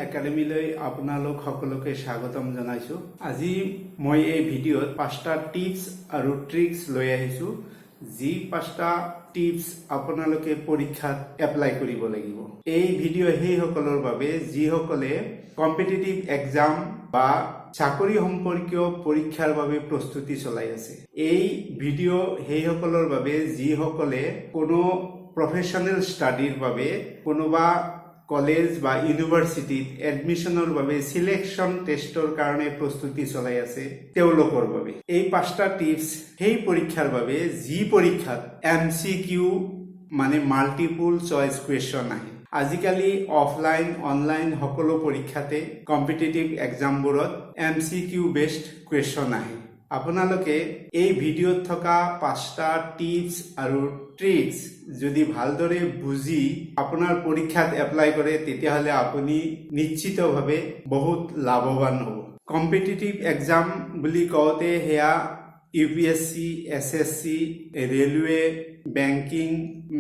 একাডেমীলৈ আপোনালোক সকলোকে স্বাগতম জনাইছোঁ। আজি মই এই ভিডিঅ'ত পাঁচটা টিপছ আৰু ট্ৰিক্স লৈ আহিছোঁ, যি পাঁচটা টিপছ আপোনালোকে পৰীক্ষাত এপ্লাই কৰিব লাগিব। এই ভিডিঅ' সেইসকলৰ বাবে যিসকলে কম্পিটিটিভ এক্সাম বা চাকৰি সম্পৰ্কীয় পৰীক্ষাৰ বাবে প্ৰস্তুতি চলাই আছে। এই ভিডিঅ' সেইসকলৰ বাবে যিসকলে কোনো প্ৰফেচনেল ষ্টাডিৰ বাবে কোনোবা কলেজ বা ইউনিভাৰ্চিটিত এডমিশ্যনৰ বাবে চিলেকশ্যন টেষ্টৰ কাৰণে প্ৰস্তুতি চলাই আছে, তেওঁলোকৰ বাবে। এই পাঁচটা টিপছ সেই পৰীক্ষাৰ বাবে যি পৰীক্ষাত এমচিকিউ মানে মাল্টিপুল চইচ কুৱেশ্যন আহে। আজিকালি অফলাইন, অনলাইন সকলো পৰীক্ষাতে কম্পিটিটিভ এক্সামবোৰত এমচিকিউ বেছড কুৱেশ্যন আহে। আপোনালোকে এই ভিডিঅ'ত থকা পাঁচটা টিপছ আৰু ট্ৰিক্স যদি ভালদৰে বুজি আপোনাৰ পৰীক্ষাত এপ্লাই কৰে, তেতিয়াহ'লে আপুনি নিশ্চিতভাৱে বহুত লাভৱান হ'ব। কম্পিটিটিভ এক্সাম বুলি কওঁতে সেয়া UPSC, SSC, railway, banking,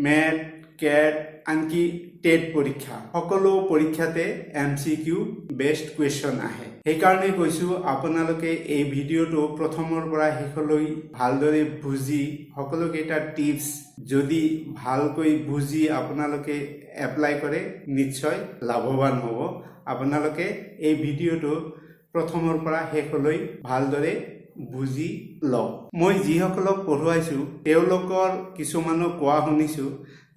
MAT, CAT, আনকি টেট পৰীক্ষা, সকলো পৰীক্ষাতে এমচিকিউ বেছড কুৱেশ্যন আহে। সেইকাৰণে কৈছোঁ, আপোনালোকে এই ভিডিঅ'টো প্ৰথমৰ পৰা শেষলৈ ভালদৰে বুজি, সকলোকেইটা টিপছ যদি ভালকৈ বুজি আপোনালোকে এপ্লাই কৰে, নিশ্চয় লাভৱান হ'ব। আপোনালোকে এই ভিডিঅ'টো প্ৰথমৰ পৰা শেষলৈ ভালদৰে বুজি লওক। মই যিসকলক পঢ়ুৱাইছোঁ, তেওঁলোকৰ কিছুমানক কোৱা শুনিছোঁ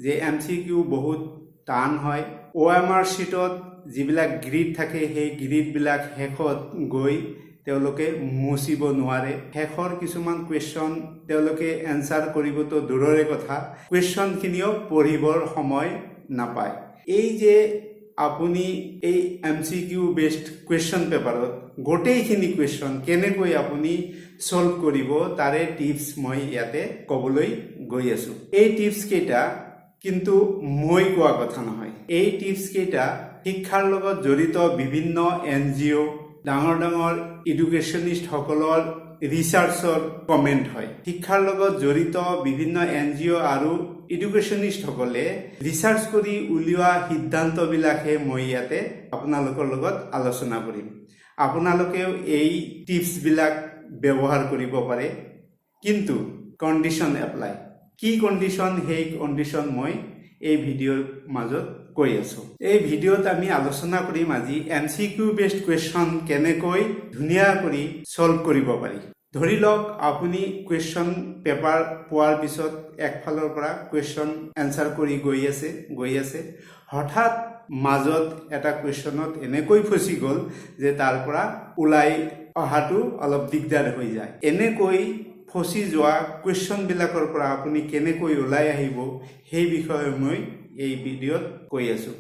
যে এমচিকিউ বহুত টান হয়, অ'এমআৰ শ্বীটত যিবিলাক গ্ৰীড থাকে, সেই গ্ৰীডবিলাক শেষত গৈ তেওঁলোকে মুচিব নোৱাৰে। শেষৰ কিছুমান কুৱেশ্যন তেওঁলোকে এনচাৰ কৰিবতো দূৰৰে কথা, কুৱেশ্যনখিনিও পঢ়িবৰ সময় নাপায়। এই যে আপুনি এই এমচিকিউ বেছড কুৱেশ্যন পেপাৰত গোটেইখিনি কুৱেশ্যন কেনেকৈ আপুনি ছল্ভ কৰিব, তাৰে টিপছ মই ইয়াতে ক'বলৈ গৈ আছোঁ। এই টিপছ কেইটা কিন্তু মই কোৱা কথা নহয়। এই টিপছ কেইটা শিক্ষাৰ লগত জড়িত বিভিন্ন এনজিঅ', ডাঙৰ ডাঙৰ এডুকেশ্যনিষ্টসকলৰ ৰিচাৰ্চৰ কমেণ্ট হয়। শিক্ষাৰ লগত জড়িত বিভিন্ন এনজিঅ' আৰু এডুকেশ্যনিষ্টসকলে ৰিচাৰ্চ কৰি উলিওৱা সিদ্ধান্তবিলাকহে মই ইয়াতে আপোনালোকৰ লগত আলোচনা কৰিম। আপোনালোকেও এই টিপছবিলাক ব্যৱহাৰ কৰিব পাৰে, কিন্তু কণ্ডিশ্যন এপ্লাই। কি কণ্ডিশ্যন, সেই কণ্ডিশ্যন মই এই ভিডিঅ'ৰ মাজত কৈ আছোঁ। এই ভিডিঅ'ত আমি আলোচনা কৰিম আজি এমচিকিউ বেছড কুৱেশ্যন কেনেকৈ ধুনীয়া কৰি ছল্ভ কৰিব পাৰি। ধৰি লওক, আপুনি কুৱেশ্যন পেপাৰ পোৱাৰ পিছত একফালৰ পৰা কুৱেশ্যন এনচাৰ কৰি গৈ আছে, গৈ আছে, হঠাৎ মাজত এটা কুৱেশ্যনত এনেকৈ ফচি গ'ল যে তাৰ পৰা ওলাই অহাটো অলপ দিগদাৰ হৈ যায়। এনেকৈ ফচি যোৱা কুৱেশ্যনবিলাকৰ পৰা আপুনি কেনেকৈ ওলাই আহিব, সেই বিষয়ে মই এই ভিডিঅ'ত কৈ আছোঁ।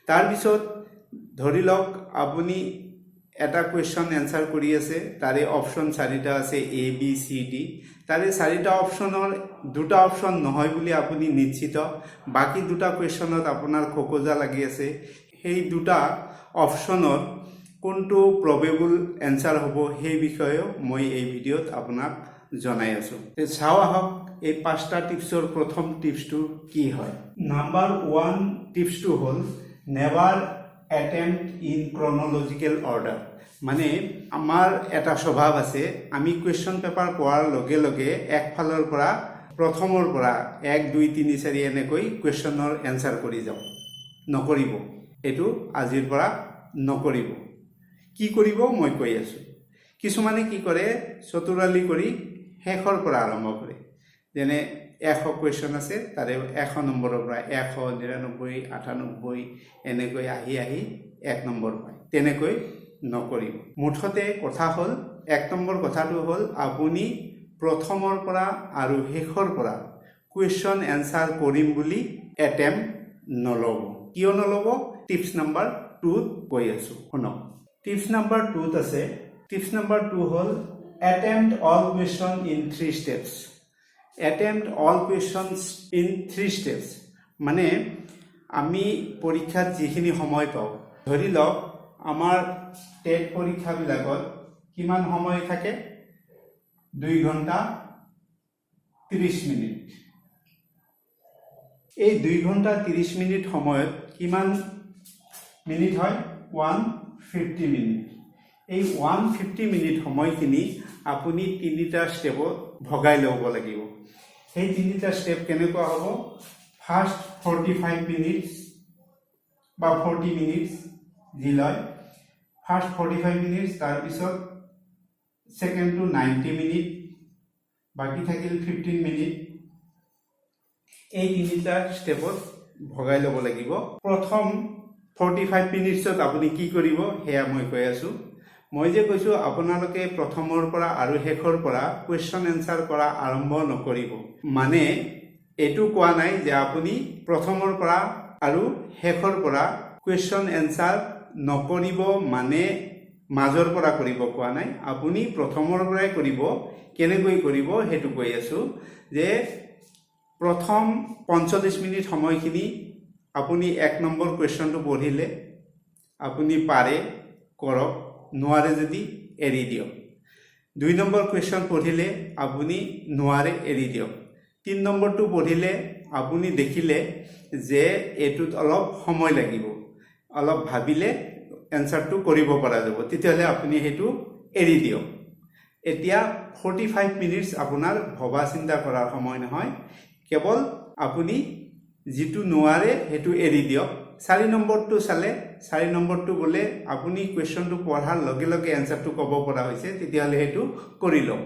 তাৰপিছত ধৰি লওক, আপুনি এটা কুৱেশ্যন এনচাৰ কৰি আছে, তাৰে অপশ্যন চাৰিটা আছে, এ, বি, চি, ডি। তাৰে চাৰিটা অপশ্যনৰ দুটা অপশ্যন নহয় বুলি আপুনি নিশ্চিত, বাকী দুটা কুৱেশ্যনত আপোনাৰ খোকোজা লাগি আছে। সেই দুটা অপশ্যনত কোনটো প্ৰবেবল এনচাৰ হ'ব, সেই বিষয়েও মই এই ভিডিঅ'ত আপোনাক জনাই আছোঁ। চাওঁ আহক, এই পাঁচটা টিপছৰ প্ৰথম টিপছটো কি হয়। নাম্বাৰ ওৱান টিপছটো হ'ল "Never attempt in chronological order"। মানে আমাৰ এটা স্বভাৱ আছে, আমি কুৱেশ্যন পেপাৰ পোৱাৰ লগে লগে একফালৰ পৰা, প্ৰথমৰ পৰা এক, দুই, তিনি, চাৰি এনেকৈ কুৱেশ্যনৰ এনচাৰ কৰি যাওঁ। নকৰিব, এইটো আজিৰ পৰা নকৰিব। কি কৰিব, মই কৈ আছোঁ। কিছুমানে কি কৰে, চতুৰালি কৰি শেষৰ পৰা আৰম্ভ কৰে। যেনে 100 কুৱেশ্যন আছে, তাৰে 100 নম্বৰৰ পৰা 100, 99, 98 এনেকৈ আহি আহি 1 নম্বৰ পায়। তেনেকৈ নকৰিব। মুঠতে কথা হ'ল, 1 নম্বৰ কথাটো হ'ল, আপুনি প্ৰথমৰ পৰা আৰু শেষৰ পৰা কুৱেশ্যন এনচাৰ কৰিম বুলি এটেম্প নল'ব। কিয় নল'ব, টিপছ নাম্বাৰ 2ত কৈ আছোঁ, শুনক। টিপছ নাম্বাৰ 2ত আছে, টিপছ নাম্বাৰ 2 হ'ল "Attempt all question in three steps"। "Attempt all questions in three steps" মানে আমি পৰীক্ষাত যিখিনি সময় পাওঁ, ধৰি লওক আমাৰ টেট পৰীক্ষাবিলাকত কিমান সময় থাকে? 2 ঘণ্টা 30 মিনিট। এই 2 ঘণ্টা 30 মিনিট সময়ত কিমান মিনিট হয়? 150 minute. এই 150 মিনিট সময়খিনি আপুনি তিনিটা ষ্টেপত ভগাই ল'ব লাগিব। সেই তিনিটা ষ্টেপ কেনেকুৱা হ'ব? ফাৰ্ষ্ট 45 মিনিটছ বা 40 মিনিটছ যি লয়, ফাৰ্ষ্ট 45 মিনিটছ, তাৰপিছত ছেকেণ্ডটো 90 মিনিট, বাকী থাকিল 15 মিনিট। এই তিনিটা ষ্টেপত ভগাই ল'ব লাগিব। প্ৰথম 45 মিনিটছত আপুনি কি কৰিব, সেয়া মই কৈ আছোঁ। মই যে কৈছোঁ, আপোনালোকে প্ৰথমৰ পৰা আৰু শেষৰ পৰা কুৱেশ্যন এনচাৰ কৰা আৰম্ভ নকৰিব। মানে এইটো কোৱা নাই যে আপুনি প্ৰথমৰ পৰা আৰু শেষৰ পৰা কুৱেশ্যন এনচাৰ নকৰিব, মানে মাজৰ পৰা কৰিব কোৱা নাই। আপুনি প্ৰথমৰ পৰাই কৰিব। কেনেকৈ কৰিব সেইটো কৈ আছোঁ যে প্ৰথম 45 মিনিট সময়খিনি আপুনি 1 নম্বৰ কুৱেশ্যনটো পঢ়িলে, আপুনি পাৰে কৰক, নোৱাৰে যদি এৰি দিয়ক। 2 নম্বৰ কুৱেশ্যন পঢ়িলে, আপুনি নোৱাৰে, এৰি দিয়ক। 3 নম্বৰটো পঢ়িলে, আপুনি দেখিলে যে এইটোত অলপ সময় লাগিব, অলপ ভাবিলে এনচাৰটো কৰিব পৰা যাব, তেতিয়াহ'লে আপুনি সেইটো এৰি দিয়ক। এতিয়া 45 মিনিটছ আপোনাৰ ভবা চিন্তা কৰাৰ সময় নহয়। কেৱল আপুনি যিটো নোৱাৰে সেইটো এৰি দিয়ক। 4 নম্বৰটো চালে, 4 নম্বৰটো বোলে আপুনি কুৱেশ্যনটো পঢ়াৰ লগে লগে এনচাৰটো ক'ব পৰা হৈছে, তেতিয়াহ'লে সেইটো কৰি লওক।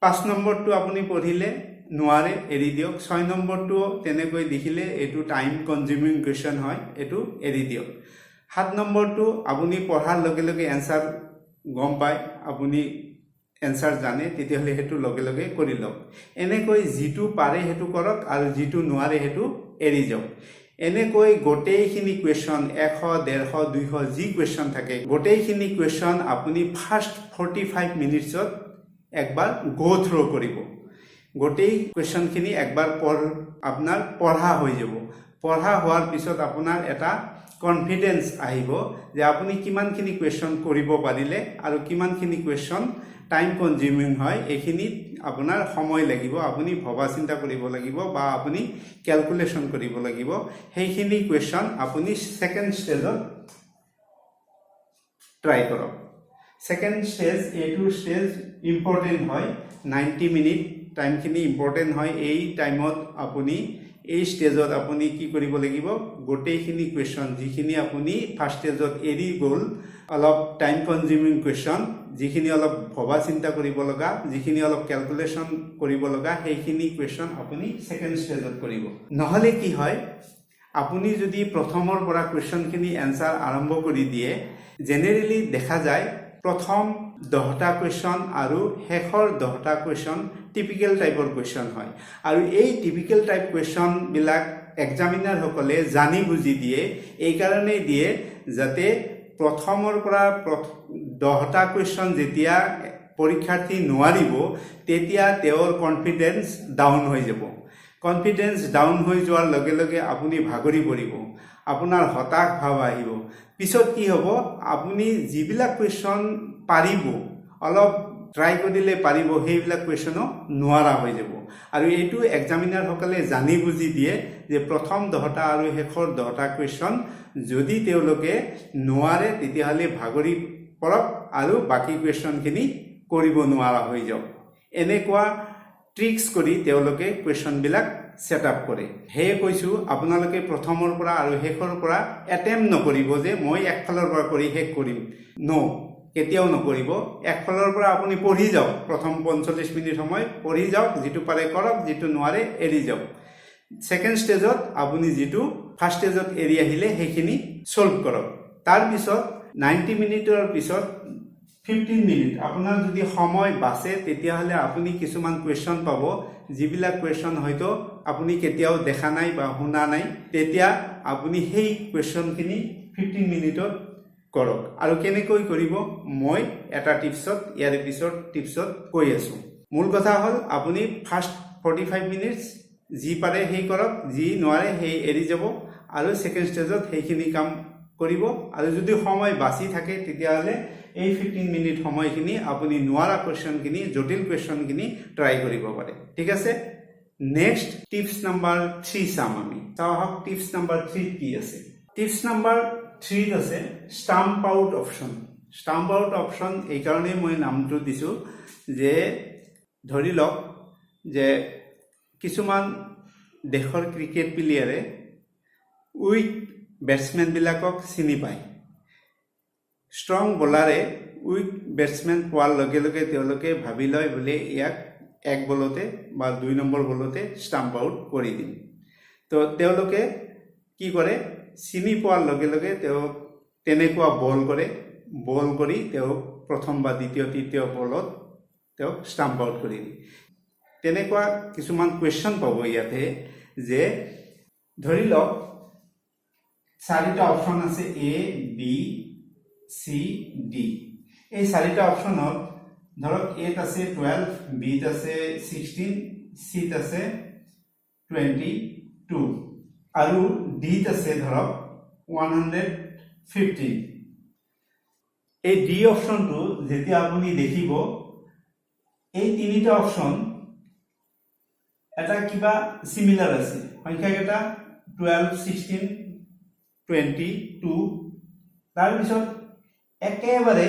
5 নম্বৰটো আপুনি পঢ়িলে, নোৱাৰে, এৰি দিয়ক। 6 নম্বৰটো তেনেকৈ দেখিলে এইটো টাইম কনজিউমিং কুৱেশ্যন হয়, এইটো এৰি দিয়ক। 7 নম্বৰটো আপুনি পঢ়াৰ লগে লগে এনচাৰ গম পায়, আপুনি এনচাৰ জানে, তেতিয়াহ'লে সেইটো লগে লগে কৰি লওক। এনেকৈ যিটো পাৰে সেইটো কৰক আৰু যিটো নোৱাৰে সেইটো এৰি যাওক। এনেকৈ গোটেইখিনি কুৱেশ্যন, 100, 150, 200 যি কুৱেশ্যন থাকে, গোটেইখিনি কুৱেশ্যন আপুনি ফাৰ্ষ্ট 45 মিনিটছত একবাৰ গ' থ্ৰ' কৰিব। গোটেই কুৱেশ্যনখিনি একবাৰ আপোনাৰ পঢ়া হৈ যাব। পঢ়া হোৱাৰ পিছত আপোনাৰ এটা কনফিডেঞ্চ আহিব যে আপুনি কিমানখিনি কুৱেশ্যন কৰিব পাৰিলে আৰু কিমানখিনি কুৱেশ্যন টাইম কনজিউমিং হয়, এইখিনিত আপোনাৰ সময় লাগিব, আপুনি ভবা চিন্তা কৰিব লাগিব বা আপুনি কেলকুলেশ্যন কৰিব লাগিব। সেইখিনি কুৱেশ্যন আপুনি ছেকেণ্ড ষ্টেজত ট্ৰাই কৰক। ছেকেণ্ড ষ্টেজ, এইটো ষ্টেজ ইম্পৰ্টেণ্ট হয়। 90 মিনিট টাইমখিনি ইম্পৰ্টেণ্ট হয়। এই টাইমত আপুনি, এই ষ্টেজত আপুনি কি কৰিব লাগিব? গোটেইখিনি কুৱেশ্যন যিখিনি আপুনি ফাৰ্ষ্ট ষ্টেজত এৰি গ'ল, অলপ টাইম কনজিউমিং কুৱেশ্যন, যিখিনি অলপ ভবা চিন্তা কৰিব লগা, যিখিনি অলপ কেলকুলেশ্যন কৰিব লগা, সেইখিনি কুৱেশ্যন আপুনি ছেকেণ্ড ষ্টেজত কৰিব। নহ'লে কি হয়, আপুনি যদি প্ৰথমৰ পৰা কুৱেশ্যনখিনি এনচাৰ আৰম্ভ কৰি দিয়ে, জেনেৰেলি দেখা যায় প্ৰথম 10টা কুৱেশ্যন আৰু শেষৰ 10টা কুৱেশ্যন টিপিকেল টাইপৰ কুৱেশ্যন হয়। আৰু এই টিপিকেল টাইপ কুৱেশ্যনবিলাক এক্সামিনাৰসকলে জানি বুজি দিয়ে। এইকাৰণেই দিয়ে যাতে প্ৰথমৰ পৰা 10টা কুৱেশ্যন যেতিয়া পৰীক্ষাৰ্থী নোৱাৰিব, তেতিয়া তেওঁৰ কনফিডেঞ্চ ডাউন হৈ যাব। কনফিডেঞ্চ ডাউন হৈ যোৱাৰ লগে লগে আপুনি ভাগৰি পৰিব, আপোনাৰ হতাশ ভাৱ আহিব। পিছত কি হ'ব? আপুনি যিবিলাক কুৱেশ্যন পাৰিব, অলপ ট্ৰাই কৰিলে পাৰিব, সেইবিলাক কুৱেশ্যনো নোৱাৰা হৈ যাব। আৰু এইটো এক্সামিনাৰসকলে জানি বুজি দিয়ে যে প্ৰথম 10টা আৰু শেষৰ 10টা কুৱেশ্যন যদি তেওঁলোকে নোৱাৰে, তেতিয়াহ'লে ভাগৰি পৰক আৰু বাকী কুৱেশ্যনখিনি কৰিব নোৱাৰা হৈ যাওক। এনেকুৱা ট্ৰিক্স কৰি তেওঁলোকে কুৱেশ্যনবিলাক ছেট আপ কৰে। সেয়ে কৈছোঁ, আপোনালোকে প্ৰথমৰ পৰা আৰু শেষৰ পৰা এটেম্প নকৰিব যে মই একফালৰ পৰা কৰি শেষ কৰিম। ন', কেতিয়াও নকৰিব। একফালৰ পৰা আপুনি পঢ়ি যাওক। প্ৰথম 45 মিনিট সময় পঢ়ি যাওক, যিটো পাৰে কৰক, যিটো নোৱাৰে এৰি যাওক। ছেকেণ্ড ষ্টেজত আপুনি যিটো ফাৰ্ষ্ট ষ্টেজত এৰি আহিলে, সেইখিনি ছল্ভ কৰক। তাৰপিছত 90 মিনিটৰ পিছত 15 মিনিট আপোনাৰ যদি সময় বাচে, তেতিয়াহ'লে আপুনি কিছুমান কুৱেশ্যন পাব, যিবিলাক কুৱেশ্যন হয়তো আপুনি কেতিয়াও দেখা নাই বা শুনা নাই। তেতিয়া আপুনি সেই কুৱেশ্যনখিনি 15 মিনিটত কৰক। আৰু কেনেকৈ কৰিব, মই এটা টিপছত, ইয়াৰ পিছত টিপছত কৈ আছোঁ। মূল কথা হ'ল, আপুনি ফাৰ্ষ্ট 45 মিনিটছ যি পাৰে সেই কৰক, যি নোৱাৰে সেই এৰি যাব আৰু ছেকেণ্ড ষ্টেজত সেইখিনি কাম কৰিব। আৰু যদি সময় বাচি থাকে, তেতিয়াহ'লে এই 15 মিনিট সময়খিনি আপুনি নোৱাৰা কুৱেশ্যনখিনি, জটিল কুৱেশ্যনখিনি ট্ৰাই কৰিব পাৰে। ঠিক আছে? নেক্সট টিপছ নাম্বাৰ 3 চাম আমি। চাওঁ আহক টিপছ নাম্বাৰ 3 কি আছে। Tips number থ্ৰীত আছে stump out option. Stump out option এইকাৰণেই মই নামটো দিছোঁ যে ধৰি লওক যে কিছুমান দেশৰ ক্ৰিকেট প্লেয়াৰে উইক বেটছমেনবিলাকক চিনি পায়। ষ্ট্ৰং বলাৰে উইক বেটছমেন পোৱাৰ লগে লগে তেওঁলোকে ভাবি লয় বোলে ইয়াক এক বলতে বা 2 নম্বৰ বলতে ষ্টাম্প আউট কৰি দিম। তো তেওঁলোকে কি কৰে? চিনি পোৱাৰ লগে লগে তেওঁ তেনেকুৱা বল কৰে। বল কৰি তেওঁক প্ৰথম বা দ্বিতীয়, তৃতীয় বলত তেওঁক ষ্টাম্প আউট কৰি দিয়ে। তেনেকুৱা কিছুমান কুৱেশ্যন পাব ইয়াতে যে ধৰি লওক চাৰিটা অপশ্যন আছে, এ, বি, চি, ডি। এই চাৰিটা অপশ্যনত ধৰক এত আছে 12, বিত আছে 16, চিত আছে 22 আৰু ডিত আছে ধৰক 115। এই ডি অপশ্যনটো যেতিয়া আপুনি দেখিব, এই তিনিটা অপশ্যন এটা কিবা চিমিলাৰ আছে, সংখ্যাকেইটা 12, 16, 22, তাৰপিছত একেবাৰে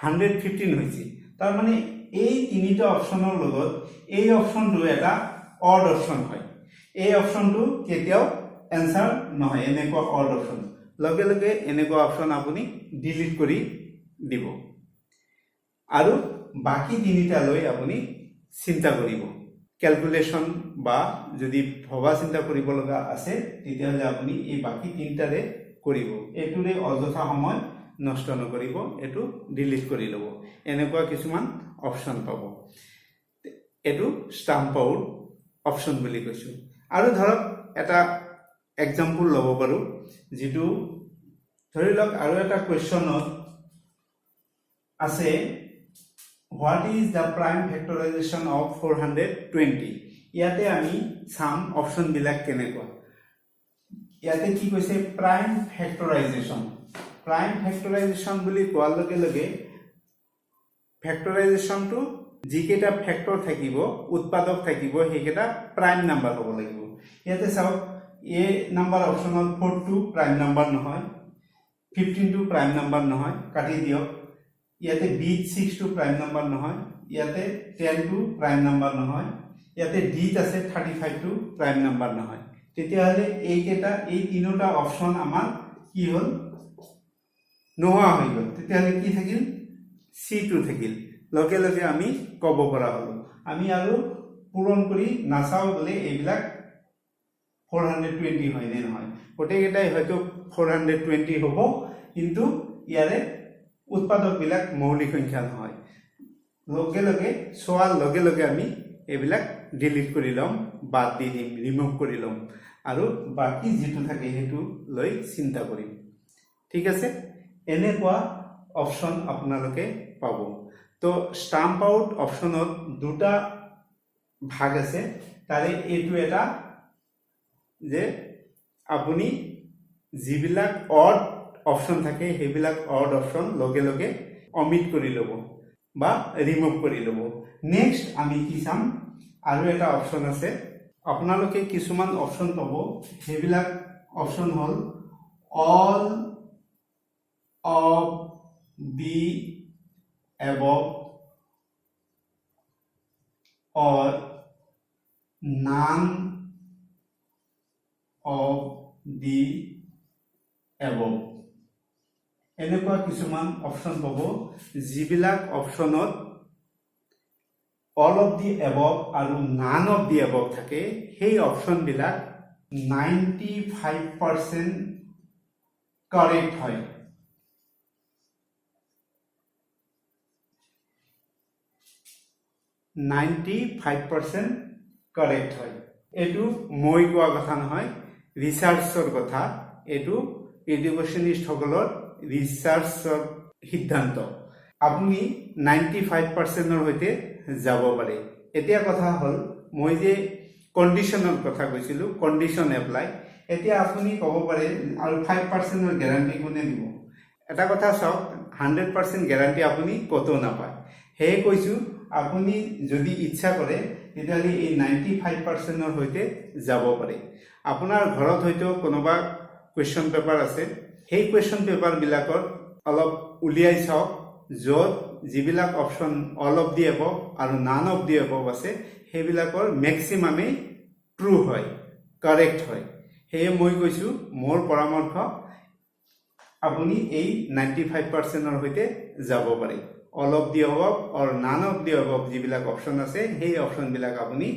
115 হৈছে। তাৰমানে এই তিনিটা অপশ্যনৰ লগত এই অপশ্যনটো এটা অড অপশ্যন হয়। এই অপশ্যনটো কেতিয়াও এনচাৰ নহয়। এনেকুৱা অড অপশ্যন লগে লগে, এনেকুৱা অপশ্যন আপুনি ডিলিট কৰি দিব আৰু বাকী তিনিটা লৈ আপুনি চিন্তা কৰিব। কেলকুলেশ্যন বা যদি ভবা চিন্তা কৰিব লগা আছে, তেতিয়াহ'লে আপুনি এই বাকী তিনিটাৰে কৰিব। এইটোৰে অযথা সময় নষ্ট নকৰিব, এইটো ডিলিট কৰি ল'ব। এনেকুৱা কিছুমান অপশ্যন পাব। এইটো ষ্টাম্প আউট অপশ্যন বুলি কৈছোঁ। আৰু ধৰক এটা এক্সাম্পল ল'ব পাৰোঁ, যিটো ধৰি লওক আৰু এটা কুৱেশ্যনত আছে, "What is the prime factorization of 420?" ইয়াতে আমি চাম অপশ্যনবিলাক কেনেকুৱা। ইয়াতে কি কৈছে? Prime factorisation. প্ৰাইম ফেক্টৰাইজেশ্যন বুলি কোৱাৰ লগে লগে ফেক্টৰাইজেশ্যনটো যিকেইটা ফেক্টৰ থাকিব, উৎপাদক থাকিব, সেইকেইটা প্ৰাইম নাম্বাৰ হ'ব লাগিব। ইয়াতে চাওক, এ নাম্বাৰ অপশ্যনত ফ'ৰটো প্ৰাইম নাম্বাৰ নহয়, 15টো প্ৰাইম নাম্বাৰ নহয়, কাটি দিয়ক। ইয়াতে বিত ছিক্সটো প্ৰাইম নাম্বাৰ নহয়, ইয়াতে 10টো প্ৰাইম নাম্বাৰ নহয়, ইয়াতে ডিত আছে 35টো প্ৰাইম নাম্বাৰ নহয়। তেতিয়াহ'লে এইকেইটা, এই তিনিওটা অপশ্যন আমাৰ কি হ'ল? নোহোৱা হৈ গ'ল। তেতিয়াহ'লে কি থাকিল? চিটো থাকিল। লগে লগে আমি ক'ব পৰা হ'লোঁ, আমি আৰু পূৰণ কৰি নাচাওঁ বোলে এইবিলাক 420 হয় নে নহয়। গোটেইকেইটাই হয়তো 420 হ'ব, কিন্তু ইয়াৰে উৎপাদকবিলাক মৌলিক সংখ্যা নহয়। লগে লগে চোৱাৰ লগে লগে আমি এইবিলাক ডিলিট কৰি ল'ম, বাদ দি দিম, ৰিমুভ কৰি ল'ম আৰু বাকী যিটো থাকে সেইটো লৈ চিন্তা কৰিম। ঠিক আছে? এনেকুৱা অপশ্যন আপোনালোকে পাব। তো ষ্টাম্প আউট অপশ্যনত দুটা ভাগ আছে। তাৰে এইটো এটা যে আপুনি যিবিলাক অড অপশ্যন থাকে, সেইবিলাক অড অপশ্যন লগে লগে অমিট কৰি ল'ব বা ৰিমুভ কৰি ল'ব। নেক্সট আমি কি চাম? আৰু এটা অপশ্যন আছে। আপোনালোকে কিছুমান অপশ্যন পাব। সেইবিলাক অপশ্যন হ'ল all of the above or none of the above। এনেকুৱা কিছুমান অপশ্যন পাব, যিবিলাক অপশ্যনত অল অফ the above আৰু নান অফ the above থাকে। সেই অপশ্যনবিলাক 95% কাৰেক্ট হয়। 95% কাৰেক্ট হয়। এইটো মই কোৱা কথা নহয়, ৰিচাৰ্চৰ কথা। এইটো এডুকেশ্যনিষ্টসকলৰ ৰিচাৰ্চৰ সিদ্ধান্ত। আপুনি 95%ৰ সৈতে যাব পাৰে। এতিয়া কথা হ'ল, মই যে কণ্ডিশ্যনৰ কথা কৈছিলোঁ, কণ্ডিশ্যন এপ্লাই। এতিয়া আপুনি ক'ব পাৰে, আৰু 5%ৰ গেৰাণ্টি কোনে দিব? এটা কথা চাওক, 100% গেৰাণ্টি আপুনি ক'তো নাপায়। সেয়ে কৈছোঁ, আপুনি যদি ইচ্ছা কৰে, তেতিয়াহ'লে এই 95%ৰ সৈতে যাব পাৰে। আপোনাৰ ঘৰত হয়তো কোনোবা কুৱেশ্যন পেপাৰ আছে। সেই কুৱেশ্যন পেপাৰবিলাকত অলপ উলিয়াই চাওক, য'ত যিবিলাক option all of the above আৰু নান অফ the above আছে, সেইবিলাকৰ মেক্সিমামেই ট্ৰু হয়, কাৰেক্ট হয়। সেয়ে মই কৈছোঁ, মোৰ পৰামৰ্শ, আপুনি এই 95%ৰ সৈতে যাব পাৰে। All of the above or none of the above যিবিলাক অপশ্যন আছে, সেই অপশ্যনবিলাক আপুনি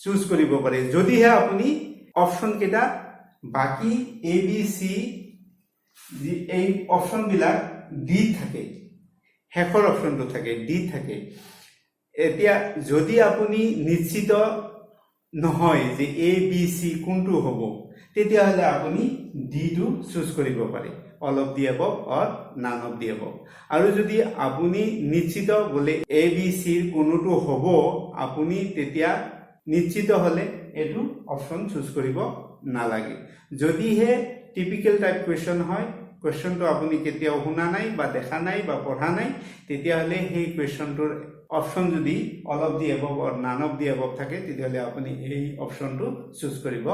চুজ কৰিব পাৰে, যদিহে আপুনি অপশ্যনকেইটা বাকী এ, বি, চি, যি এই অপশ্যনবিলাক ডি থাকে, শেষৰ অপশ্যনটো থাকে, ডি থাকে। এতিয়া যদি আপুনি নিশ্চিত নহয় যে এ, বি, চি কোনটো হ'ব, তেতিয়াহ'লে আপুনি ডিটো চুজ কৰিব পাৰে, all of the above or none of the above। আৰু যদি আপুনি নিশ্চিত বোলে এ, বি, চিৰ কোনোটো হ'ব, আপুনি তেতিয়া নিশ্চিত হ'লে এইটো অপশ্যন চুজ কৰিব নালাগে। যদিহে টিপিকেল টাইপ কুৱেশ্যন হয়, কুৱেশ্যনটো আপুনি কেতিয়াও শুনা নাই বা দেখা নাই বা পঢ়া নাই, তেতিয়াহ'লে সেই কুৱেশ্যনটোৰ অপশ্যন যদি all of the above or none of the above থাকে, তেতিয়াহ'লে আপুনি এই অপশ্যনটো চুজ কৰিব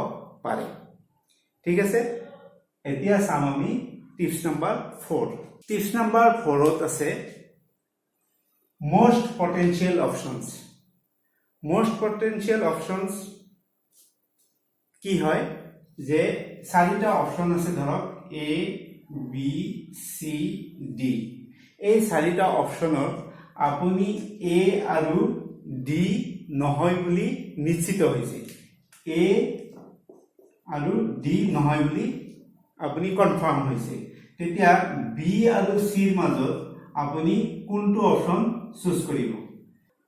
পাৰে। ঠিক আছে, এতিয়া চাম আমি টিপছ নাম্বাৰ 4। টিপছ নাম্বাৰ 4ত আছে most potential options। Most potential options কি হয় যে চাৰিটা অপশ্যন আছে, ধৰক এ, বি, চি, ডি। এই চাৰিটা অপশ্যনত আপুনি এ আৰু ডি নহয় বুলি নিশ্চিত হৈছে, এ আৰু ডি নহয় বুলি আপুনি কনফাৰ্ম হৈছে, তেতিয়া বি আৰু চিৰ মাজত আপুনি কোনটো অপশ্যন চুজ কৰিব?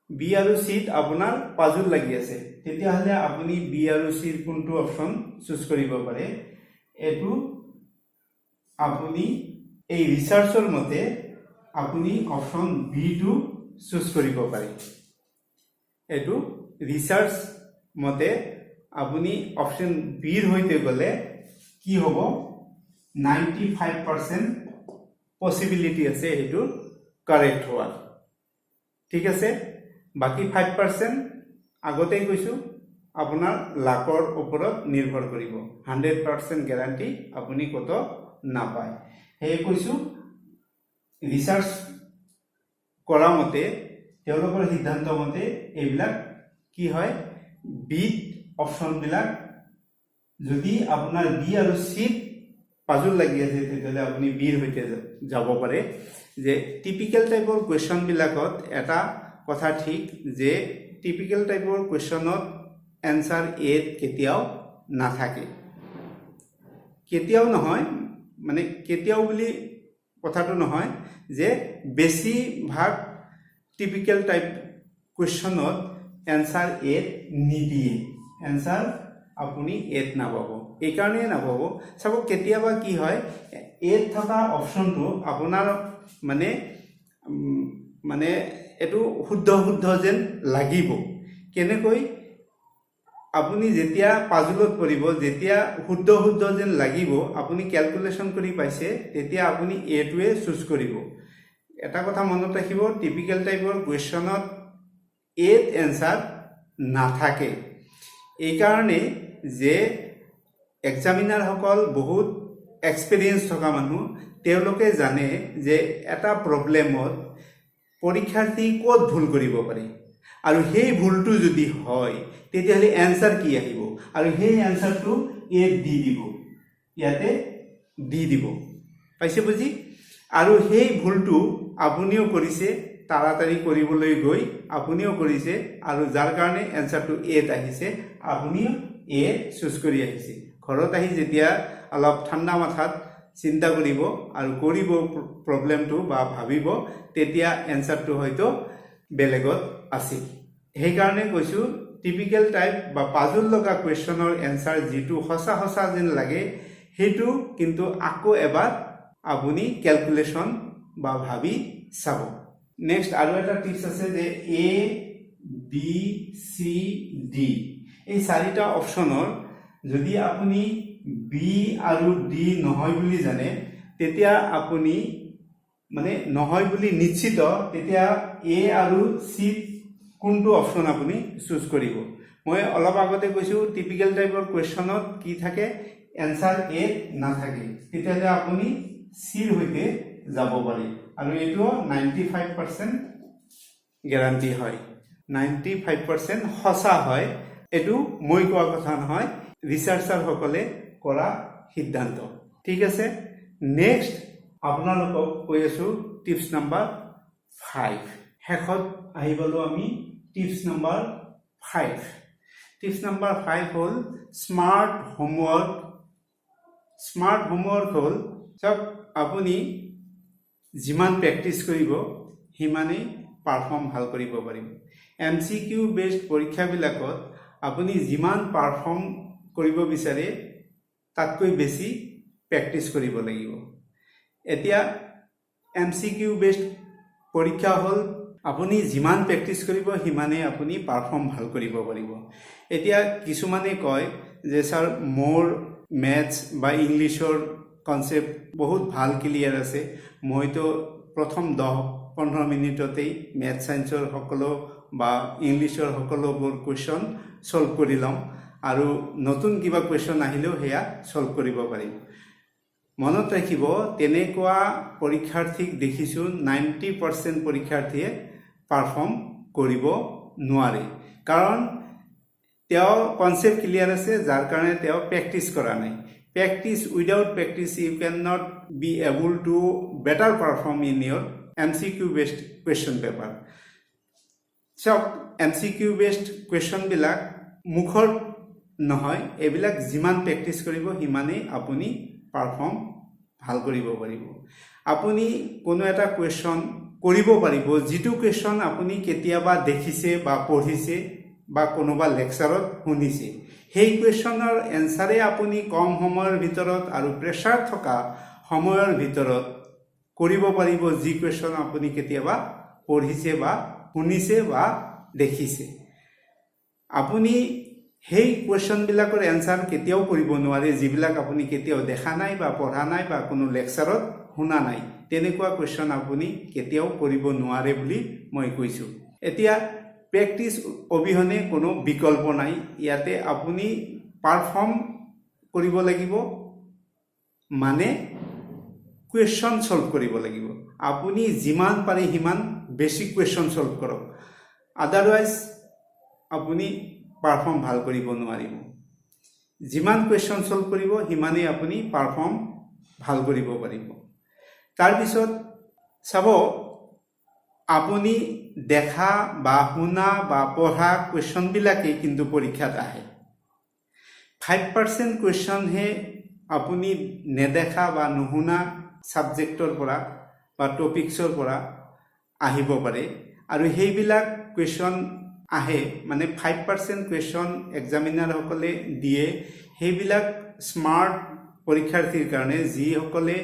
বি আৰু চিত আপোনাৰ পাজুল লাগি আছে, তেতিয়াহ'লে আপুনি বি আৰু চিৰ কোনটো অপশ্যন চুজ কৰিব পাৰে? এইটো আপুনি এই ৰিচাৰ্চৰ মতে আপুনি অপশ্যন বিটো চুজ কৰিব পাৰে। এইটো ৰিচাৰ্চ মতে আপুনি অপশ্যন বিৰ সৈতে গ'লে কি হ'ব? 95% পচিবিলিটি আছে সেইটো কাৰেক্ট হোৱাৰ। ঠিক আছে, বাকী 5% আগতেই কৈছোঁ, আপোনাৰ লাকৰ ওপৰত নিৰ্ভৰ কৰিব। 100% গেৰাণ্টি আপুনি ক'তো নাপায়। সেয়ে কৈছোঁ, ৰিচাৰ্চ কৰা মতে, তেওঁলোকৰ সিদ্ধান্ত মতে এইবিলাক কি হয়, বিট অপশ্যনবিলাক যদি আপোনাৰ বি আৰু চিত পাজুল লাগি আছে, তেতিয়াহ'লে আপুনি বিৰ সৈতে যাব পাৰে। যে টিপিকেল টাইপৰ কুৱেশ্যনবিলাকত এটা কথা ঠিক যে টিপিকেল টাইপৰ কুৱেশ্যনত এনচাৰ এত কেতিয়াও নাথাকে। কেতিয়াও নহয় মানে কেতিয়াও বুলি কথাটো নহয়, যে বেছিভাগ টিপিকেল টাইপ কুৱেশ্যনত এনচাৰ এত নিদিয়ে। এনচাৰ আপুনি এত নাপাব। এইকাৰণেই নাপাব, চাব, কেতিয়াবা কি হয়, এত থকা অপশ্যনটো আপোনাৰ মানে এইটো শুদ্ধ শুদ্ধ যেন লাগিব। কেনেকৈ? আপুনি যেতিয়া পাজুলত পৰিব, যেতিয়া শুদ্ধ শুদ্ধ যেন লাগিব, আপুনি কেলকুলেশ্যন কৰি পাইছে, তেতিয়া আপুনি এটোৱে চুজ কৰিব। এটা কথা মনত ৰাখিব, টিপিকেল টাইপৰ কুৱেশ্যনত এত এনচাৰ নাথাকে। এইকাৰণেই যে এক্সামিনাৰসকল বহুত এক্সপেৰিয়েঞ্চ থকা মানুহ। তেওঁলোকে জানে যে এটা প্ৰব্লেমত পৰীক্ষাৰ্থী ক'ত ভুল কৰিব পাৰে আৰু সেই ভুলটো যদি হয়, তেতিয়াহ'লে এনচাৰ কি আহিব আৰু সেই এনচাৰটো এত দি দিব, ইয়াতে দি দিব। পাইছে বুজি? আৰু সেই ভুলটো আপুনিও কৰিছে, তাড়াতাড়ি কৰিবলৈ গৈ আপুনিও কৰিছে আৰু যাৰ কাৰণে এনচাৰটো এত আহিছে, আপুনিও এ চুজ কৰি আহিছে। ঘৰত আহি যেতিয়া অলপ ঠাণ্ডা মাথাত চিন্তা কৰিব আৰু কৰিব প্ৰব্লেমটো বা ভাবিব, তেতিয়া এনচাৰটো হয়তো বেলেগত আছিল। সেইকাৰণে কৈছোঁ, টিপিকেল টাইপ বা পাজুল লগা কুৱেশ্যনৰ এনচাৰ যিটো সঁচা সঁচা যেন লাগে, সেইটো কিন্তু আকৌ এবাৰ আপুনি কেলকুলেশ্যন বা ভাবি চাব। নেক্সট আৰু এটা টিপছ আছে যে এ, বি, চি, ডি এই চাৰিটা অপশ্যনৰ যদি আপুনি বি আৰু ডি নহয় বুলি জানে, তেতিয়া আপুনি মানে নহয় বুলি নিশ্চিত, তেতিয়া এ আৰু চি কোনটো অপশ্যন আপুনি চুজ কৰিব? মই অলপ আগতে কৈছোঁ, টিপিকেল টাইপৰ কুৱেশ্যনত কি থাকে? এনচাৰ এ নাথাকে। তেতিয়াহ'লে আপুনি চিৰ সৈতে যাব পাৰি আৰু এইটোও 95% গেৰাণ্টি হয়, 95% সঁচা হয়। এইটো মই কোৱা কথা নহয়, ৰিচাৰ্চাৰসকলে কৰা সিদ্ধান্ত। ঠিক আছে, নেক্সট আপোনালোকক কৈ আছোঁ টিপছ নাম্বাৰ 5। শেষত আহি গ'লোঁ আমি tips number 5। Tips number 5 হ'ল স্মাৰ্ট হোমৱৰ্ক। স্মাৰ্ট হোমৱৰ্ক হ'ল, চাওক, আপুনি যিমান প্ৰেক্টিছ কৰিব সিমানেই পাৰফৰ্ম ভাল কৰিব পাৰিব। এমচিকিউ বেছড পৰীক্ষাবিলাকত আপুনি যিমান পাৰফৰ্ম কৰিব বিচাৰে, তাতকৈ বেছি প্ৰেক্টিছ কৰিব লাগিব। এতিয়া এমচিকিউ বেছড পৰীক্ষা হ'ল, আপুনি যিমান প্ৰেক্টিছ কৰিব সিমানেই আপুনি পাৰফৰ্ম ভাল কৰিব পাৰিব। এতিয়া কিছুমানে কয় যে ছাৰ, মোৰ মেথছ বা ইংলিছৰ কনচেপ্ট বহুত ভাল ক্লিয়াৰ আছে, মইতো প্ৰথম 10-15 মিনিটতেই মেথছ ছায়েন্সৰ সকলো বা ইংলিছৰ সকলোবোৰ কুৱেশ্যন ছল্ভ কৰি ল'ম আৰু নতুন কিবা কুৱেশ্যন আহিলেও সেয়া ছল্ভ কৰিব পাৰিম। মনত ৰাখিব, তেনেকুৱা পৰীক্ষাৰ্থীক দেখিছোঁ, 90% পৰীক্ষাৰ্থীয়ে পাৰফৰ্ম কৰিব নোৱাৰে। কাৰণ তেওঁ কনচেপ্ট ক্লিয়াৰ আছে, যাৰ কাৰণে তেওঁ প্ৰেক্টিছ কৰা নাই। Practice, without practice you can not be able to better perform in your MCQ based question paper. চাওক, এমচিকিউ বেছড কুৱেশ্যনবিলাক মুখৰ নহয়। এইবিলাক যিমান প্ৰেক্টিছ কৰিব সিমানেই আপুনি পাৰফৰ্ম ভাল কৰিব পাৰিব। আপুনি কোনো এটা কুৱেশ্যন কৰিব পাৰিব, যিটো কুৱেশ্যন আপুনি কেতিয়াবা দেখিছে বা পঢ়িছে বা কোনোবা লেকচাৰত শুনিছে। সেই কুৱেশ্যনৰ এনচাৰে আপুনি কম সময়ৰ ভিতৰত আৰু প্ৰেছাৰ থকা সময়ৰ ভিতৰত কৰিব পাৰিব, যি কুৱেশ্যন আপুনি কেতিয়াবা পঢ়িছে বা শুনিছে বা দেখিছে। আপুনি সেই কুৱেশ্যনবিলাকৰ এনচাৰ কেতিয়াও কৰিব নোৱাৰে, যিবিলাক আপুনি কেতিয়াও দেখা নাই বা পঢ়া নাই বা কোনো লেকচাৰত শুনা নাই। তেনেকুৱা কুৱেশ্যন আপুনি কেতিয়াও কৰিব নোৱাৰে বুলি মই কৈছোঁ। এতিয়া প্ৰেক্টিছ অবিহনে কোনো বিকল্প নাই। ইয়াতে আপুনি পাৰফৰ্ম কৰিব লাগিব, মানে কুৱেশ্যন ছল্ভ কৰিব লাগিব। আপুনি যিমান পাৰে সিমান বেছি কুৱেশ্যন ছল্ভ কৰক, আদাৰৱাইজ আপুনি পাৰফৰ্ম ভাল কৰিব নোৱাৰিব। যিমান কুৱেশ্যন ছল্ভ কৰিব সিমানেই আপুনি পাৰফৰ্ম ভাল কৰিব পাৰিব। তাৰপিছত চাব, আপুনি দেখা বা শুনা বা পঢ়া কুৱেশ্যনবিলাকেই কিন্তু পৰীক্ষাত আহে। 5% কুৱেশ্যনহে আপুনি নেদেখা বা নুশুনা ছাবজেক্টৰ পৰা বা টপিক্সৰ পৰা আহিব পাৰে। আৰু সেইবিলাক কুৱেশ্যন আহে, মানে 5% কুৱেশ্যন এক্সামিনাৰসকলে দিয়ে, সেইবিলাক স্মাৰ্ট পৰীক্ষাৰ্থীৰ কাৰণে, যিসকলে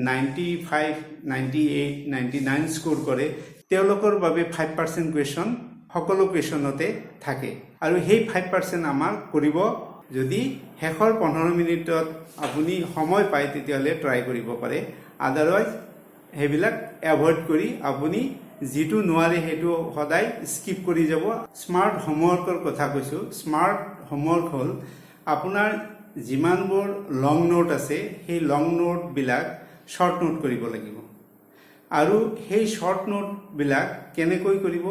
95, 98, 99 স্ক'ৰ কৰে, তেওঁলোকৰ বাবে 5% কুৱেশ্যন সকলো কুৱেশ্যনতে থাকে। আৰু সেই 5% আমাৰ কৰিব যদি শেষৰ 15 মিনিটত আপুনি সময় পায়, তেতিয়াহ'লে ট্ৰাই কৰিব পাৰে। আদাৰৱাইজ সেইবিলাক এভইড কৰি আপুনি যিটো নোৱাৰে সেইটো সদায় স্কিপ কৰি যাব। স্মাৰ্ট হোমৱৰ্কৰ কথা কৈছোঁ। স্মাৰ্ট হোমৱৰ্ক হ'ল, আপোনাৰ যিমানবোৰ লং নোট আছে, সেই লং নোটবিলাক শ্বৰ্ট নোট কৰিব লাগিব। আৰু সেই শ্বৰ্ট নোটবিলাক কেনেকৈ কৰিব?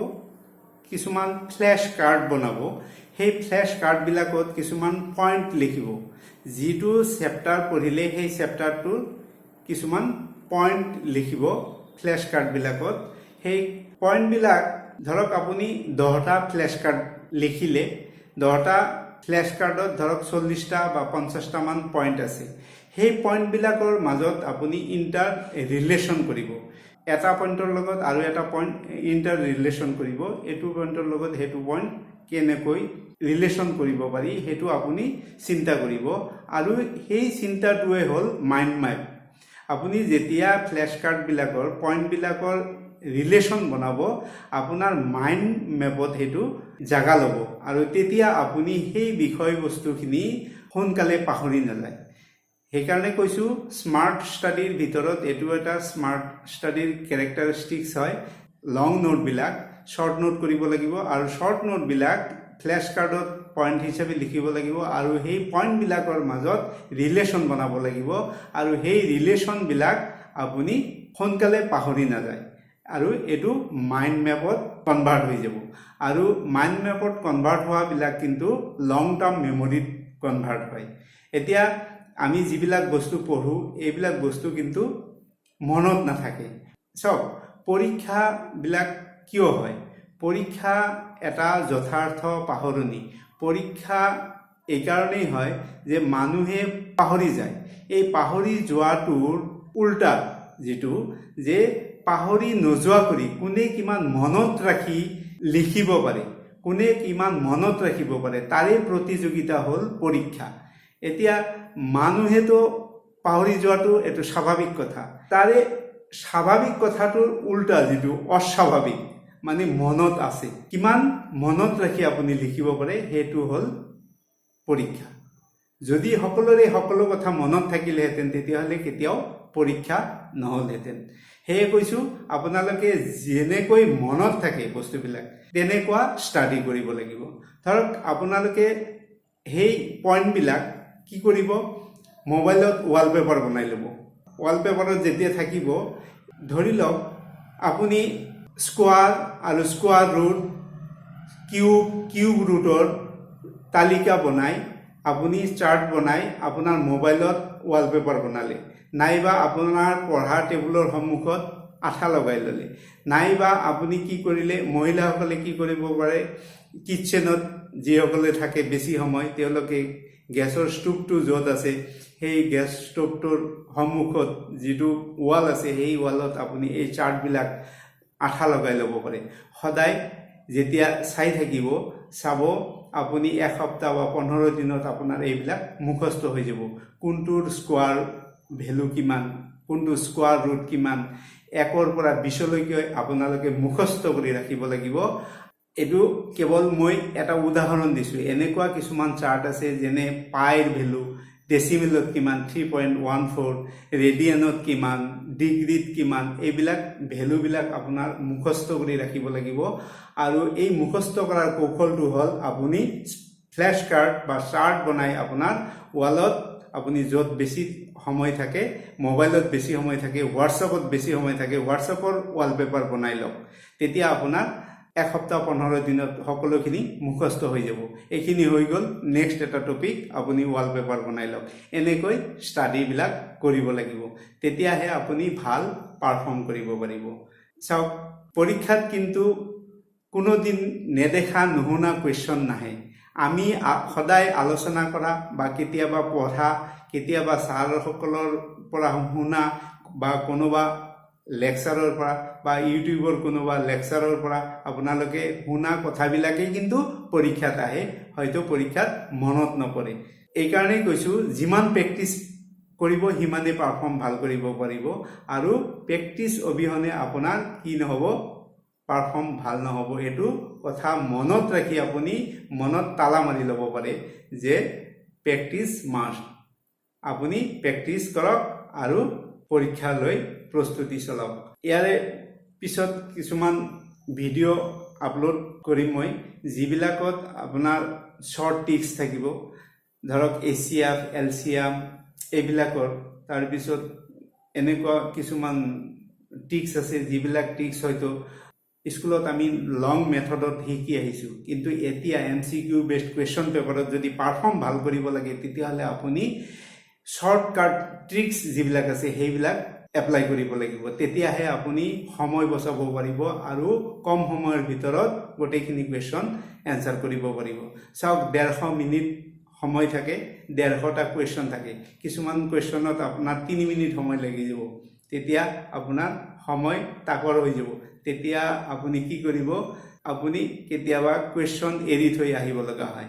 কিছুমান ফ্লেছ কাৰ্ড বনাব। সেই ফ্লেছ কাৰ্ডবিলাকত কিছুমান পইণ্ট লিখিব। যিটো চেপ্টাৰ পঢ়িলে সেই চেপ্টাৰটোৰ কিছুমান পইণ্ট লিখিব ফ্লেছ কাৰ্ডবিলাকত। সেই পইণ্টবিলাক, ধৰক আপুনি 10টা ফ্লেছ কাৰ্ড লিখিলে, 10টা ফ্লেছ কাৰ্ডত ধৰক 40টা বা 50টামান পইণ্ট আছে। সেই পইণ্টবিলাকৰ মাজত আপুনি ইণ্টাৰ ৰিলেশ্যন কৰিব। এটা পইণ্টৰ লগত আৰু এটা পইণ্ট ইণ্টাৰ ৰিলেশ্যন কৰিব। এইটো পইণ্টৰ লগত সেইটো পইণ্ট কেনেকৈ ৰিলেশ্যন কৰিব পাৰি, সেইটো আপুনি চিন্তা কৰিব। আৰু সেই চিন্তাটোৱে হ'ল মাইণ্ড মেপ। আপুনি যেতিয়া ফ্লেছ কাৰ্ডবিলাকৰ পইণ্টবিলাকৰ ৰিলেশ্যন বনাব, আপোনাৰ মাইণ্ড মেপত সেইটো জাগা ল'ব আৰু তেতিয়া আপুনি সেই বিষয়বস্তুখিনি সোনকালে পাহৰি নাযায়। সেইকাৰণে কৈছোঁ, স্মাৰ্ট ষ্টাডিৰ ভিতৰত এইটো এটা স্মাৰ্ট ষ্টাডিৰ কেৰেক্টাৰিষ্টিক্স হয়। লং নোটবিলাক শ্বৰ্ট নোট কৰিব লাগিব আৰু শ্বৰ্ট নোটবিলাক ফ্লেছ কাৰ্ডত পইণ্ট হিচাপে লিখিব লাগিব আৰু সেই পইণ্টবিলাকৰ মাজত ৰিলেশ্যন বনাব লাগিব আৰু সেই ৰিলেশ্যনবিলাক আপুনি সোনকালে পাহৰি নাযায় আৰু এইটো মাইণ্ড মেপত কনভাৰ্ট হৈ যাব। আৰু মাইণ্ড মেপত কনভাৰ্ট হোৱাবিলাক কিন্তু লং টাৰ্ম মেমৰিত কনভাৰ্ট হয়। এতিয়া আমি যিবিলাক বস্তু পঢ়োঁ, এইবিলাক বস্তু কিন্তু মনত নাথাকে। চাওক, পৰীক্ষাবিলাক কিয় হয়? পৰীক্ষা এটা যথাৰ্থ পাহৰণি। পৰীক্ষা এইকাৰণেই হয় যে মানুহে পাহৰি যায়। এই পাহৰি যোৱাটোৰ উল্টা যিটো, যে পাহৰি নোযোৱা কৰি কোনে কিমান মনত ৰাখি লিখিব পাৰে, কোনে কিমান মনত ৰাখিব পাৰে, তাৰে প্ৰতিযোগিতা হ'ল পৰীক্ষা। এতিয়া মানুহেতো পাহৰি যোৱাটো এইটো স্বাভাৱিক কথা। তাৰে স্বাভাৱিক কথাটোৰ উল্টা যিটো অস্বাভাৱিক, মানে মনত আছে, কিমান মনত ৰাখি আপুনি লিখিব পাৰে, সেইটো হ'ল পৰীক্ষা। যদি সকলোৰে সকলো কথা মনত থাকিলেহেঁতেন, তেতিয়াহ'লে কেতিয়াও পৰীক্ষা নহ'লহেঁতেন। সেয়ে কৈছোঁ, আপোনালোকে যেনেকৈ মনত থাকে বস্তুবিলাক, তেনেকুৱা ষ্টাডি কৰিব লাগিব। ধৰক আপোনালোকে সেই পইণ্টবিলাক কি কৰিব? মোবাইলত ৱালপেপাৰ বনাই ল'ব। ৱালপেপাৰত যেতিয়া থাকিব, ধৰি লওক আপুনি স্কোৱাৰ আৰু স্কোৱাৰ ৰুট, কিউব, কিউব ৰুটৰ তালিকা বনাই, আপুনি চাৰ্ট বনাই আপোনাৰ মোবাইলত ৱালপেপাৰ বনালে, নাইবা আপোনাৰ পঢ়া টেবুলৰ সন্মুখত আঠা লগাই ল'লে, নাইবা আপুনি কি কৰিলে, মহিলাসকলে কি কৰিব পাৰে, কিটচেনত যিসকলে থাকে বেছি সময়, তেওঁলোকে গেছৰ ষ্ট'ভটো য'ত আছে, সেই গেছ ষ্ট'ভটোৰ সন্মুখত যিটো ৱাল আছে, সেই ৱালত আপুনি এই চাৰ্টবিলাক আঠা লগাই ল'ব পাৰে। সদায় যেতিয়া চাই থাকিব, চাব আপুনি এসপ্তাহ বা 15 দিনত আপোনাৰ এইবিলাক মুখস্থ হৈ যাব। কোনটোৰ স্কোৱাৰ ভেলু কিমান, কোনটো স্কোৱাৰ ৰুট কিমান, 1ৰ পৰা 20লৈকে আপোনালোকে মুখস্থ কৰি ৰাখিব লাগিব। এইটো কেৱল মই এটা উদাহৰণ দিছোঁ। এনেকুৱা কিছুমান চাৰ্ট আছে, যেনে পাইৰ ভেলু ডেচিমেলত কিমান, 3.14, ৰেডিয়ানত কিমান, ডিগ্ৰীত কিমান, এইবিলাক ভেলুবিলাক আপোনাৰ মুখস্থ কৰি ৰাখিব লাগিব। আৰু এই মুখস্থ কৰাৰ কৌশলটো হ'ল আপুনি ফ্লেছ কাৰ্ড বা চাৰ্ট বনাই আপোনাৰ ৱালত, আপুনি য'ত বেছি সময় থাকে, মোবাইলত বেছি সময় থাকে, হোৱাটছএপত বেছি সময় থাকে, হোৱাটছএপৰ ৱালপেপাৰ বনাই লওক। তেতিয়া আপোনাৰ এসপ্তাহ 15 দিনত সকলোখিনি মুখস্থ হৈ যাব। এইখিনি হৈ গ'ল। নেক্সট এটা টপিক আপুনি ৱালপেপাৰ বনাই লওক। এনেকৈ ষ্টাডিবিলাক কৰিব লাগিব, তেতিয়াহে আপুনি ভাল পাৰফৰ্ম কৰিব পাৰিব। চাওক, পৰীক্ষাত কিন্তু কোনোদিন নেদেখা নুশুনা কুৱেশ্যন নাহে। আমি সদায় আলোচনা কৰা বা কেতিয়াবা পঢ়া, কেতিয়াবা ছাৰসকলৰ পৰা শুনা বা কোনোবা লেকচাৰৰ পৰা বা ইউটিউবৰ কোনোবা লেকচাৰৰ পৰা আপোনালোকে শুনা কথাবিলাকেই কিন্তু পৰীক্ষাত আহে, হয়তো পৰীক্ষাত মনত নপৰে। এইকাৰণেই কৈছোঁ, যিমান প্ৰেক্টিচ কৰিব সিমানেই পাৰফৰ্ম ভাল কৰিব পাৰিব। আৰু প্ৰেক্টিচ অবিহনে আপোনাৰ কি নহ'ব? পাৰফৰ্ম ভাল নহ'ব। এইটো কথা মনত ৰাখি আপুনি মনত তালা মাৰি ল'ব পাৰে যে প্ৰেক্টিচ মাষ্ট। আপুনি প্ৰেক্টিচ কৰক আৰু পৰীক্ষালৈ প্ৰস্তুতি চলাওক। ইয়াৰে পিছত কিছুমান ভিডিঅ' আপলোড কৰিম মই, যিবিলাকত আপোনাৰ শ্বৰ্ট ট্ৰিক্স থাকিব। ধৰক এইচচিএফ, এলচিএম এইবিলাকৰ। তাৰপিছত এনেকুৱা কিছুমান ট্ৰিক্স আছে, যিবিলাক ট্ৰিক্স হয়তো স্কুলত আমি লং মেথডত শিকি আহিছোঁ, কিন্তু এতিয়া এমচিকিউ বেছড কুৱেশ্যন পেপাৰত যদি পাৰফৰ্ম ভাল কৰিব লাগে, তেতিয়াহ'লে আপুনি শ্বৰ্টকাট ট্ৰিক্স যিবিলাক আছে, সেইবিলাক এপ্লাই কৰিব লাগিব। তেতিয়াহে আপুনি সময় বচাব পাৰিব আৰু কম সময়ৰ ভিতৰত গোটেইখিনি কুৱেশ্যন এনচাৰ কৰিব পাৰিব। চাওক, 150 মিনিট সময় থাকে, 150টা কুৱেশ্যন থাকে। কিছুমান কুৱেশ্যনত আপোনাৰ 3 মিনিট সময় লাগি যাব। তেতিয়া আপোনাৰ সময় তাকৰ হৈ যাব। তেতিয়া আপুনি কি কৰিব? আপুনি কেতিয়াবা কুৱেশ্যন এৰি থৈ আহিব লগা হয়।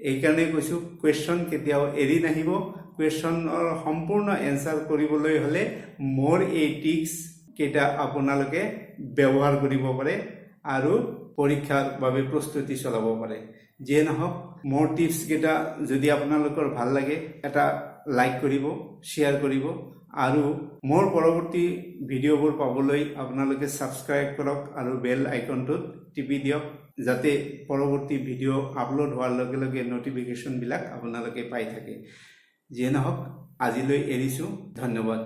এইকাৰণে কৈছোঁ, কুৱেশ্যন কেতিয়াও এৰি নাহিব। কুৱেশ্যনৰ সম্পূৰ্ণ এনচাৰ কৰিবলৈ হ'লে মোৰ এই ট্ৰিক্স কেইটা আপোনালোকে ব্যৱহাৰ কৰিব পাৰে আৰু পৰীক্ষাৰ বাবে প্ৰস্তুতি চলাব পাৰে। যিয়ে নহওক, মোৰ টিপছকেইটা যদি আপোনালোকৰ ভাল লাগে, এটা লাইক কৰিব, শ্বেয়াৰ কৰিব আৰু মোৰ পৰৱৰ্তী ভিডিঅ'বোৰ পাবলৈ আপোনালোকে ছাবস্ক্ৰাইব কৰক আৰু বেল আইকনটোত টিপি দিয়ক, যাতে পৰৱৰ্তী ভিডিঅ' আপলোড হোৱাৰ লগে লগে ন'টিফিকেশ্যনবিলাক আপোনালোকে পাই থাকে। যিয়ে নহওক, আজিলৈ এৰিছোঁ। ধন্যবাদ।